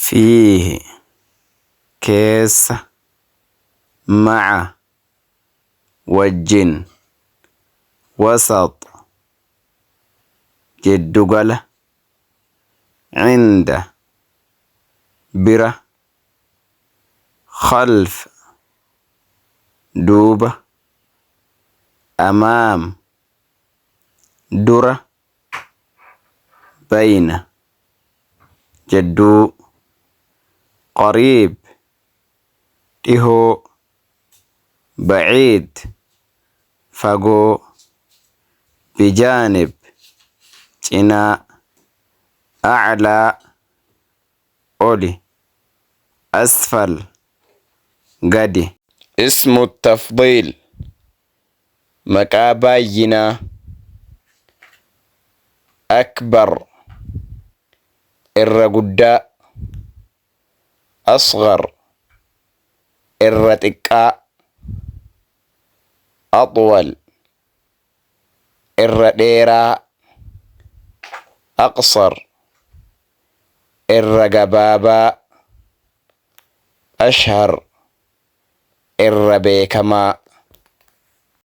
Fiihi, keessa. Maca, wajjin. Wasax, jiddugala. Cinda, bira. Khalf, duuba. Amaam, dura. Bayna, jedduu. Qariib, dhihoo. Baciid, fagoo. Bijaanib, cinaa. Aclaa, oli. Asfal, gadi. Ismu tafdiil, maqaa baayyinaa. Akbar, irra guddaa. Asghar, irra xiqqaa. Axwal, irra dheeraa. Aqsar, irra gabaabaa. Ashhar, irra beekamaa.